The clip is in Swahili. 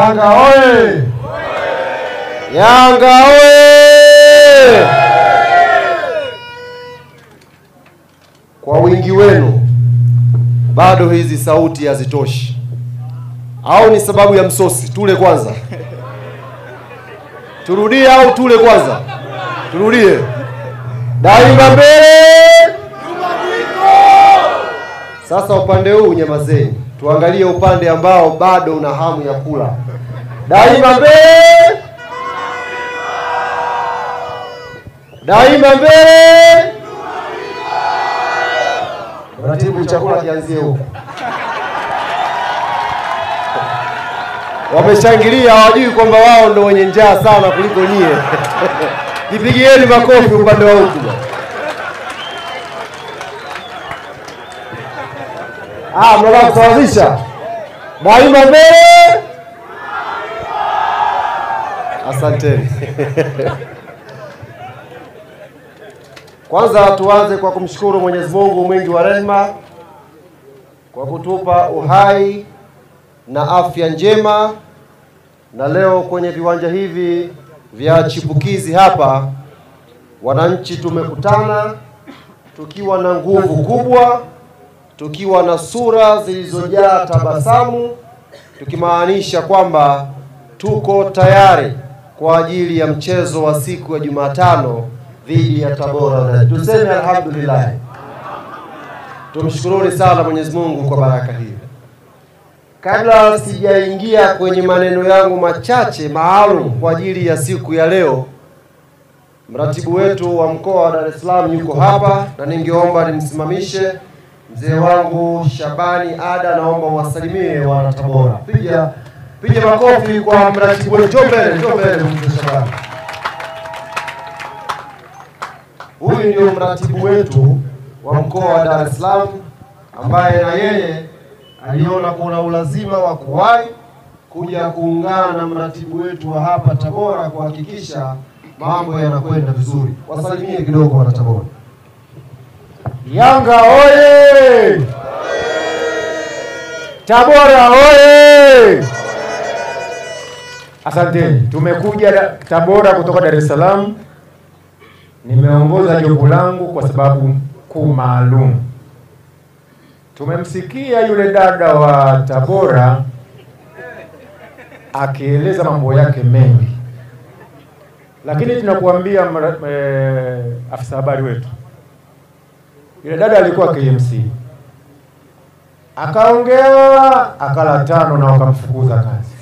Yanga oye! Yanga oye! Kwa wingi wenu bado hizi sauti hazitoshi. Au ni sababu ya msosi? Tule kwanza. Turudie au tule kwanza? Turudie. Daima mbele. Sasa upande huu nyamazeni. Tuangalie upande ambao bado una hamu ya kula. Daima mbele. Daima mbele. Ratibu chakula kianzie huko. Wameshangilia, hawajui kwamba wao ndio wenye njaa sana kuliko nyie. Jipigieni makofi upande wa huku. Ah, mnataka kusawazisha. Daima mbele. Asanteni. Kwanza tuanze kwa kumshukuru Mwenyezi Mungu mwingi wa rehema kwa kutupa uhai na afya njema, na leo kwenye viwanja hivi vya chipukizi hapa wananchi tumekutana tukiwa na nguvu kubwa, tukiwa na sura zilizojaa tabasamu, tukimaanisha kwamba tuko tayari kwa ajili ya mchezo wa siku ya Jumatano dhidi ya Tabora. Tuseme alhamdulillah. Tumshukuruni sana Mwenyezi Mungu kwa baraka hii. Kabla sijaingia kwenye maneno yangu machache maalum kwa ajili ya siku ya leo, mratibu wetu wa mkoa wa Dar es Salaam yuko hapa na ningeomba nimsimamishe mzee wangu Shabani Ada, naomba wasalimie wana Tabora. Piga makofi kwa mratibu wetu. Njoo mbele, njoo mbele mzee Shabani. Huyu ndio mratibu wetu wa mkoa wa Dar es Salaam ambaye na yeye aliona kuna ulazima wa kuwahi kuja kuungana na mratibu wetu wa hapa Tabora kuhakikisha mambo yanakwenda vizuri. Wasalimie kidogo wana Tabora. Yanga oye! Tabora oye! Asanteni. Tumekuja Tabora kutoka Dar es Salaam. Nimeongoza jopo langu kwa sababu kuu maalum. Tumemsikia yule dada wa Tabora akieleza mambo yake mengi. Lakini tunakuambia afisa habari wetu, yule dada alikuwa KMC. Akaongea, akala tano na wakamfukuza kazi.